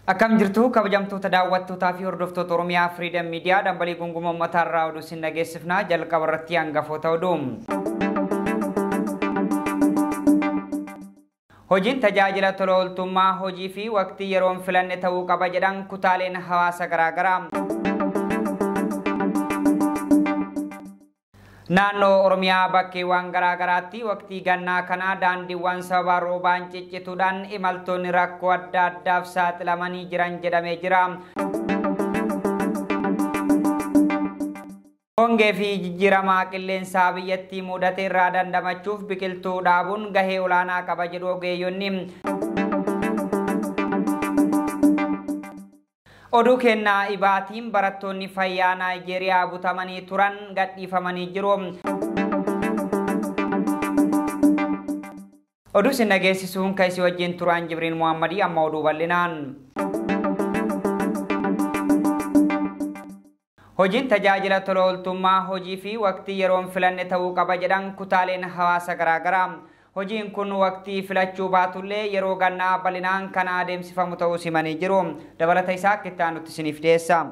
Akkam jirtu kabajamtoota daawwattootaa fi hordoftoota Oromiyaa Freedom Media dambalii gunguma uummataa irraa oduu isin dhageessifnaa jalqaba irratti hangafoota oduu. Hojiin tajaajila tola ooltummaa hojii fi waqtii yeroon filanne ta'uu qaba jedhan kutaaleen hawaasa garaagaraa. Naannoo Oromiyaa bakkeewwan garaagaraatti waqtii gannaa kana daandiiwwan sababa roobaan ciccituudhaan imaltoonni rakkoo adda addaaf saaxilamanii jiran jedhamee jira. Hongee fi jijjiirama qilleensaa biyyattii mudate irraa dandamachuuf biqiltuu dhaabuun gahee olaanaa qaba jedhu ogeeyyonni. Oduu kennaa ibaatiin barattoonni fayyaa Naayijeeriyaa butamanii turan gadhiifamanii jiru. Oduu isin dhageessisuun kan isin wajjin turan Jibriil Muhammadii amma oduu bal'inaan. Hojiin tajaajila tola ooltummaa hojii fi waqtii yeroon filanne ta'uu qaba jedhan kutaaleen hawaasa garaagaraa. Hojiin kun waqtii filachuu baatullee yeroo gannaa bal'inaan kan adeemsifamu ta'uu simanii jiru. Dabalata isaa akka itti aanutti isiniif dhiyeessa.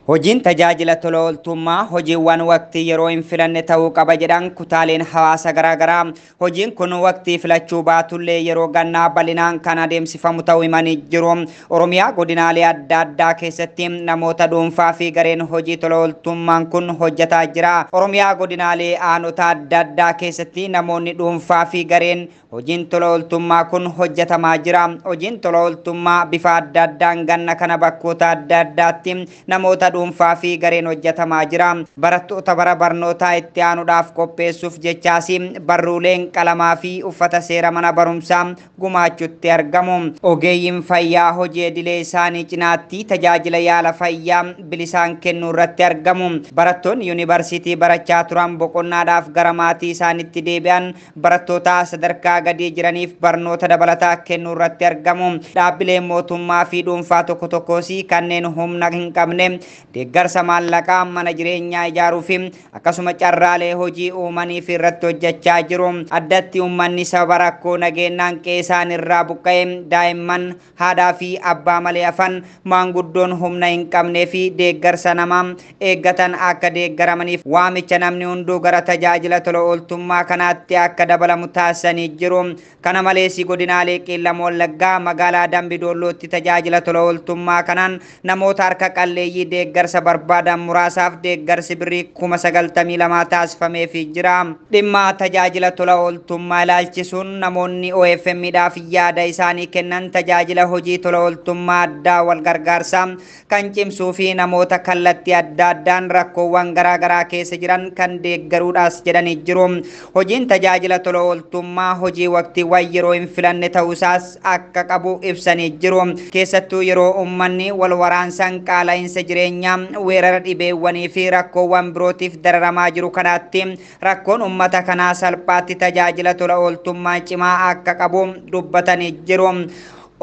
Hojiin tajaajila tola ooltummaa hojiiwwan waqtii yeroo hin filanne ta'uu qaba jedhan kutaaleen hawaasa garaagaraa. Hojiin kun waqtii filachuu baatullee yeroo gannaa bal'inaan kan adeemsifamu ta'uu himanii jiru. Oromiyaa godinaalee adda addaa keessatti namoota dhuunfaa fi gareen hojii tola ooltummaan kun hojjetaa jira. Oromiyaa godinaalee aanota adda addaa keessatti namoonni dhuunfaa fi gareen hojiin tola ooltummaa kun hojjetamaa jira. Hojiin tola ooltummaa bifa adda addaan ganna kana bakkoota adda addaatti namoota dhuunfaa fi gareen hojjetamaa jira. Barattoota bara barnootaa itti aanuudhaaf qopheessuuf jechaas barruuleen qalamaa fi uffata seera mana barumsaa gumaachutti argamu. Ogeeyyiin fayyaa hojii idilee isaanii cinaatti tajaajila yaala fayyaa bilisaan kennuu irratti argamu. Barattoonni yuunivarsiitii barachaa turan boqonnaadhaaf gara maatii isaaniitti deebi'an barattoota sadarkaa gadii jiraniif barnoota dabalataa kennuu irratti argamu. Dhaabbileen mootummaa fi dhuunfaa tokko tokkos kanneen humna hin qabne deeggarsa maallaqaa mana jireenyaa ijaaruu fi akkasuma carraalee hojii uumaniif irratti hojjechaa jiru. Addatti uummanni sababa rakkoo nageenyaan qe'ee isaan irraa buqqa'e daa'imman haadhaa fi abbaa malee hafan maanguddoon humna hin qabnee fi deeggarsa namaa eeggatan akka deeggaramaniif waamicha namni hunduu gara tajaajila tola ooltummaa kanaatti akka dabalamu taasisanii jiru. Kana malees godinaalee Qeellam Wallaggaa magaalaa Dambi Doollootti tajaajila tola ooltummaa kanaan namoota harka qalleeyyii deeggarsa barbaadan muraasaaf deeggarsi birrii 92,000 taasifameefii jira. Dhimma tajaajila tola ooltummaa ilaalchisuun namoonni OFM dhaaf yaada isaanii kennan tajaajila hojii tola ooltummaa addaa wal gargaarsaa kan cimsuu fi namoota kallattii adda addaan rakkoowwan garaagaraa keessa jiran kan deeggaruudhaas jedhanii jiru. Hojiin tajaajila tola ooltummaa hojii waqtiiwwan yeroo hin filanne ta'uusaas akka qabu ibsanii jiru. Keessattuu yeroo uummanni wal waraansaan qaala'iinsa jireenyaa weerara dhibeewwanii fi rakkoowwan birootiif dararamaa jiru kanaatti rakkoon uummata kanaa salphaatti tajaajila tola ooltummaa cimaa akka qabu dubbatanii jiru.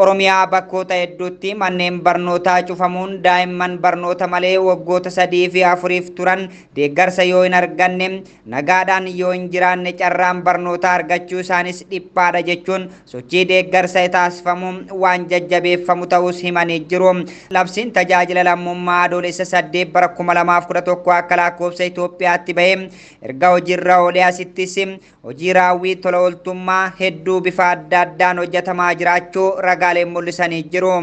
Oromiyaa bakkoota hedduutti manneen barnootaa cufamuun daa'imman barnoota malee waggoota 3 fi 4 turan deeggarsa yoo hin arganne nagaadhaan yoo hin jiraanne carraan barnootaa argachuu isaanis dhiphaadha jechuun sochii deeggarsa taasifamu waan jajjabeeffamu ta'us himanii jiru. Labsiin tajaajila lammummaa adoolessa 8 bara 2011 akka lakkoofsa Itoophiyaatti bahee erga hojiirra oolee asittis hojii raawwii tola ooltummaa hedduu bifa adda addaan hojjetamaa jiraachuu ragaaleen mul'isanii jiru.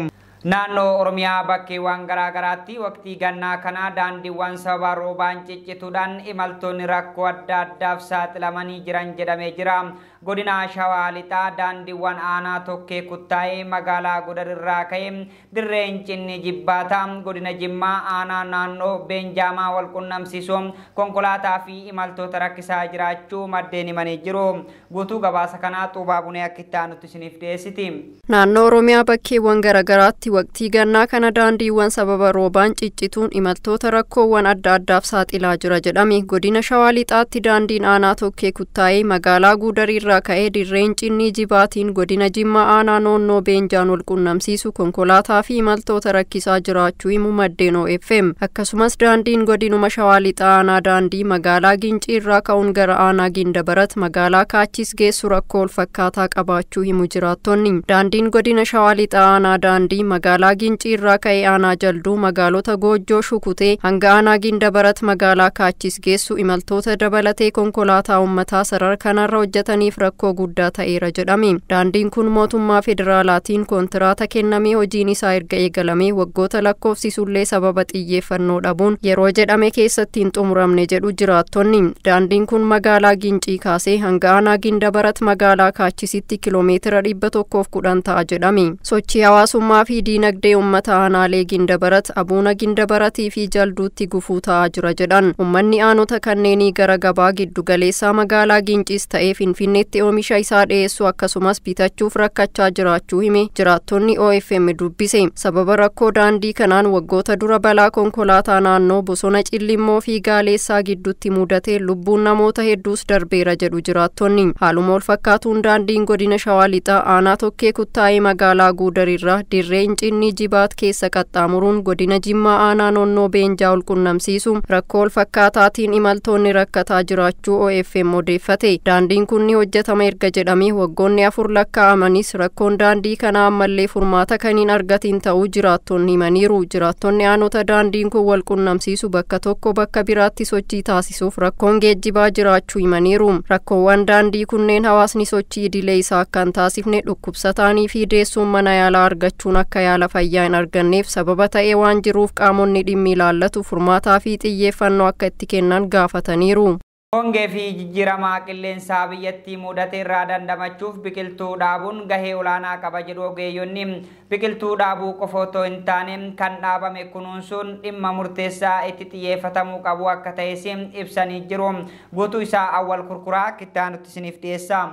Naannoo Oromiyaa bakkeewwan garaagaraatti waqtii gannaa kana daandiiwwan sababa roobaan ciccituudhaan imaltoonni rakkoo adda addaaf saaxilamanii jiran jedhamee jira. Godina Shawaa Lixaa daandiiwwan aanaa Tokkee Kuttaayee magaalaa Godar irraa ka'ee dirree Hincinni Jibbaataa godina Jimmaa aanaa naannoo Beenjaamaa wal qunnamsiisuun konkolaataa fi imaltoota rakkisaa jiraachuu maddeen himanii jiru. Guutuu gabaasa kanaa Xuubaa Bunee akka itti aanutti isiniif dhiyeessiti. Naannoo Oromiyaa bakkeewwan garaagaraatti waqtii gannaa kana daandiiwwan sababa roobaan ciccituun imaltoota rakkoowwan adda addaaf saaxilaa jira jedhame. Godina Shawaa Lixaatti daandiin aanaa Tokkee Kuttaayee magaalaa Guudarii irraa ka'ee dirreen Cinnii Jibaatiin godina Jimmaa aanaa Noonnoo Beenjaan wal qunnamsiisu konkolaataa fi imaltoota rakkisaa jiraachuu himu maddeen OFM. Akkasumas daandiin godinuma Shawaa Lixaa aanaa Daandii magaalaa Gincii irraa ka'uun gara aanaa Gindabarat magaalaa Kaachis geessu rakkoo walfakkaataa qabaachuu himu jiraattonni. Daandiin godina Shawaa Lixaa aanaa Daandii magaalaa Gincii irraa ka'ee aanaa Jalduu magaalota Goojjoo Shukutee hanga aanaa Gindabarat magaalaa Kaachis geessu imaltoota dabalatee konkolaataa uummataa sarara kanarra hojjetaniif rakkoo guddaa ta'eera jedhame. Daandiin kun mootummaa federaalaatiin kontiraata kennamee hojiin isaa erga eegalamee waggoota lakkoofsisullee sababa xiyyeeffannoo dhabuun yeroo jedhame keessatti hin xumuramne jedhu jiraattonni. Daandiin kun magaalaa Gincii kaasee hanga aanaa Gindabarat magaalaa Kaachisitti kiiloomeetira 110 ta'a jedhame. Sochii hawaasummaa fi diinagdee uummata aanaalee Gindabarat, Abuuna Gindabaratii fi Jalduutti gufuu ta'aa jira jedhan. Uummanni aanota kanneenii gara gabaa giddugaleessaa magaalaa Ginciis ta'ee Finfinneetti oomisha isaa dhiyeessuu akkasumas bitachuuf rakkachaa jiraachuu hime jiraattonni OFM dubbise. Sababa rakkoo daandii kanaan waggoota dura balaa konkolaataa naannoo bosona Cillimmoo fi Gaaleessaa gidduutti mudate lubbuun namoota hedduus darbeera jedhu jiraattonni. Haaluma walfakkaatuun daandiin godina Shawaa Lixaa aanaa Tokkee Kuttaa'ee magaalaa Guudarirraa dirree Cinnii Jibaat keessa qaxxaamuruun godina Jimmaa aanaa Noonnoo Beenjaa wal qunnamsiisu rakkoo walfakkaataatiin imaltoonni rakkataa jiraachuu OFM odeeffate. Daandiin kun ni hojjetama erga jedhamee waggoonni 4 lakkaa'amanis rakkoon daandii kanaa ammallee furmaata kan hin argatin ta'uu jiraattonni himaniiru. Jiraattonni aanota daandiin kun wal qunnamsiisu bakka tokko bakka biraatti sochii taasisuuf rakkoon geejjibaa jiraachuu himaniiru. Rakkoowwan daandii kunneen hawaasni sochii idilee isaa akka hin taasifne dhukkubsataanii fi deessuun mana yaalaa argachuun akka yaala fayyaa hin arganneef sababa ta'ee waan jiruuf qaamonni dhimmi ilaallatu furmaataa fi xiyyeeffannoo akka itti kennan gaafataniiru. Hongee fi jijjiirama qilleensaa biyyattii mudate irraa dandamachuuf biqiltuu dhaabuun gahee olaanaa qaba jedhu ogeeyyonni. Biqiltuu dhaabuu qofa otoo hin taane kan dhaabame kunuunsuun dhimma murteessaa itti xiyyeeffatamuu qabu akka ta'es ibsanii jiru. Guutuu isaa Awwal Kurkuraa kittaanutti isiniif dhiyeessa.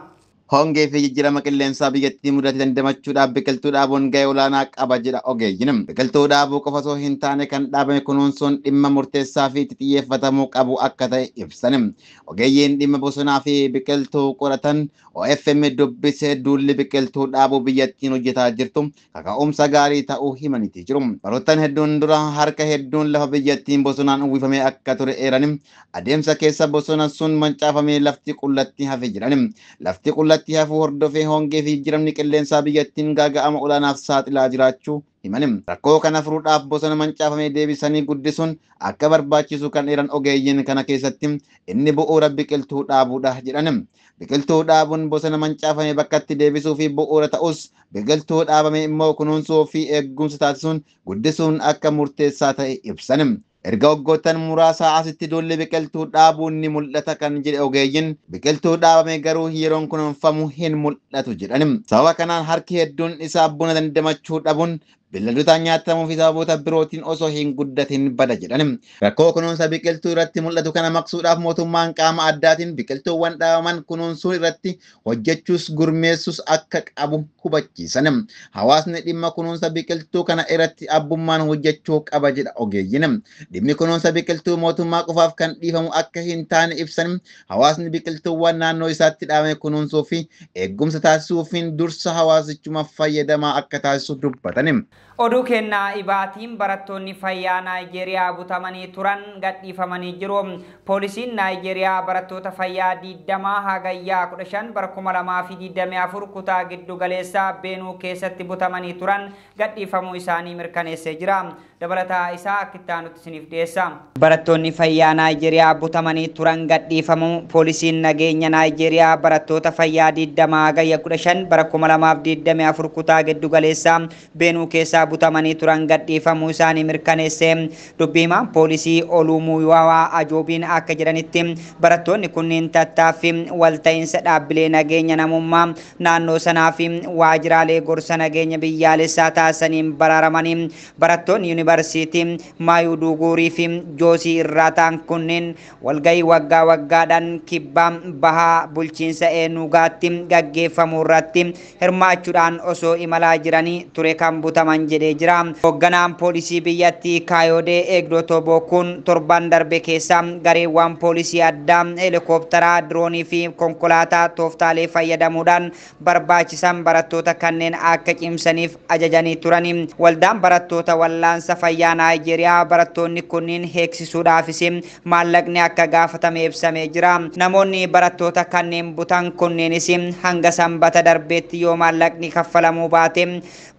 Hongee fi jijjiirama qilleensaa biyyattii mudate dandamachuudhaaf biqiltuu dhaabuun gahee olaanaa qaba jedha ogeeyyiin. Biqiltuu dhaabuu qofa osoo hin taane kan dhaabame kunuunsuun dhimma murteessaa fi itti xiyyeeffatamuu qabu akka ta'e ibsan. Ogeeyyiin dhimma bosonaa fi biqiltuu qoratan OFM dubbisee duulli biqiltuu dhaabuu biyyattiin hojjetaa jirtu kaka'umsa gaarii ta'uu himaniiti jiru. Baroottan hedduun dura harka hedduun lafa biyyattiin bosonaan uwwifamee akka ture eeran adeemsa keessa bosona sun mancaafamee lafti qullatti hafe jedhan. Lafti qullatti hafuu hordofee hongee fi jijjiiramni qilleensaa biyyattiin gaaga'ama olaanaaf saaxilaa jiraachuu himan. Rakkoo kana furuudhaaf bosona mancaafamee deebisanii guddisuun akka barbaachisu kan eeran ogeeyyiin kana keessatti inni bu'uura biqiltuu dhaabuudha jedhan. Biqiltuu dhaabuun bosona mancaafame bakkatti deebisuu fi bu'uura ta'us biqiltuu dhaabame immoo kunuunsuu fi eegumsa taasisuun guddisuun akka murteessaa ta'e ibsan. Erga waggoottan muraasaa asitti duulli biqiltuu dhaabuun ni mul'ata kan jedhe ogeeyyiin biqiltuu dhaabame garuu yeroon kunuunfamu hin mul'atu jedhan. Sababa kanaan harki hedduun isaa buna dandamachuu dhabuun beelladoota nyaatamuu fi sababoota birootiin osoo hin guddatin bada jedhan. Rakkoo kunuunsa biqiltuu irratti mul'atu kana maqsuudhaaf mootummaan qaama addaatiin biqiltuuwwan dhaabaman kunuunsuu irratti hojjechuus gurmeessuus akka qabu hubachiisan. Hawaasni dhimma kunuunsa biqiltuu kana irratti abbummaan hojjechuu qaba jedha ogeeyyiin. Dhimmi kunuunsa biqiltuu mootummaa qofaaf kan dhiifamu akka hin taane ibsan. Hawaasni biqiltuuwwan naannoo isaatti dhaabame kunuunsuu fi eegumsa taasisuufiin dursa hawaasichuma fayyadamaa akka taasisu dubbatan. Oduu kennaa ibaatiin barattoonni fayyaa Naayijeeriyaa butamanii turan gadhiifamanii jiru. Poolisiin Naayijeeriyaa barattoota fayyaa 20 hagayyaa 15 bara 2024 kutaa giddu galeessaa Beenuu keessatti butamanii turan gadhiifamuu isaanii mirkaneessee jira. Dabalataa isaa akkittaanutti isiniif dhiyeessa. Barattoonni fayyaa Naayijeeriyaa butamanii turan gadhiifamuu poolisiin nageenya Naayijeeriyaa barattoota fayyaa 20 hagayya 15 bara 2024 kutaa giddu galeessaa Beenuu keessaa butamanii turan gadhiifamuu isaanii mirkaneesse. Dubbii himaan poolisii Olumuyiwaa Ajoobiin akka jedhanitti barattoonni kunneen tattaaffii walta'iinsa dhaabbilee nageenya namummaa naannoo sanaa fi waajjiraalee gorsa nageenya biyyaalessaa taasisaniin baraaramanii barattoonni yuunivarsiitii Maayuu Duguurii fi Joosii irraa ta'an kunneen walgahii waggaa waggaadhaan kibbaa bahaa bulchiinsa Eenugaatti gaggeeffamu irratti hirmaachuudhaan osoo imalaa jiranii ture kan butamanii butaman jedhee jira. Hoogganaan poolisii biyyattii Kaayoodee Eegdotoo Bookuun torban darbe keessa gareewwan poolisii addaa heelikooptaraa, diroonii fi konkolaataa tooftaalee fayyadamuudhaan barbaachisan barattoota kanneen akka cimsaniif ajajanii turani. Waldaan barattoota wallaansa fayyaa Naayijeeriyaa barattoonni kunniin heeksisuudhaafis maallaqni akka gaafatame ibsamee jira. Namoonni barattoota kanneen butan kunneenis hanga sanbata darbeetti yoo maallaqni kaffalamuu baate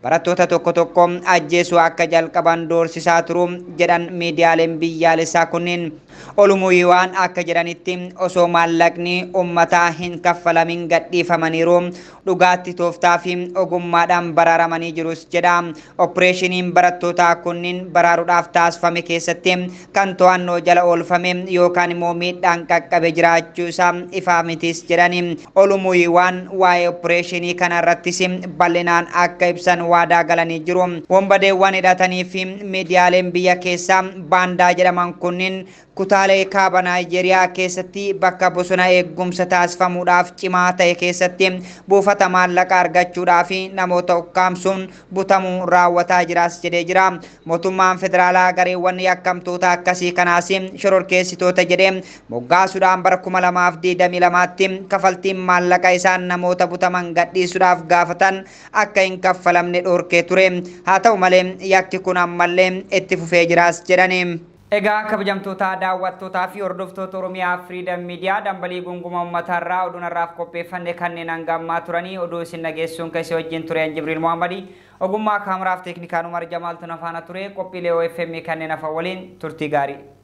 barattoota tokko tokko ajjeesuu akka jalqaban doorsisaa turu jedhan miidiyaaleen biyyaalessaa kunneen. Olumuyiwaan akka jedhanitti osoo maallaqni uummataa hin kaffalamin gadhiifamaniiru dhugaatti tooftaa fi ogummaadhaan baraaramanii jirus jedha. Opereeshiniin barattootaa kunniin baraaruudhaaf taasifame keessatti kan to'annoo jala oolfame yookaan immoo miidhaan qaqqabe jiraachuu isaa ifaa mitis jedhani. Olumuyiwaan waa'ee opereeshinii kanarrattis bal'inaan akka ibsan waadaa galanii jiru. Wombadeewwan hidhatanii fi miidiyaaleen biyya keessaa baandaa jedhaman kunniin kutaalee kaaba Naayijeeriyaa keessatti bakka bosona eegumsa taasifamuudhaaf cimaa ta'e keessatti buufata maallaqa argachuudhaaf namoota ukkaamsuun butamuu raawwataa jiraas jedhee jira. Mootummaan federaalaa gareewwan yakkamtoota akkasii kanaas shororkeessitoota jedhee moggaasuudhaan bara 2022tti kafaltiin maallaqa isaan namoota butaman gadhiisuudhaaf gaafatan akka hin kaffalamne dhorkee ture. Haa ta'u malee yakki kun ammallee itti fufee jiraas jedhani. Egaa kabajamtoota daawwattootaa fi hordoftoota Oromiyaa Freedom Media dambalii gunguma uummataa oduun har'aaf qopheeffanne kanneen hanga ammaa turanii oduu isin dhageessuun keessi wajjin ture Jibriil Muhammadi ogummaa kaameraaf teeknikaan Umar Jamaaltu na faana ture qophiilee OFM kanneen hafan waliin turtii gaarii.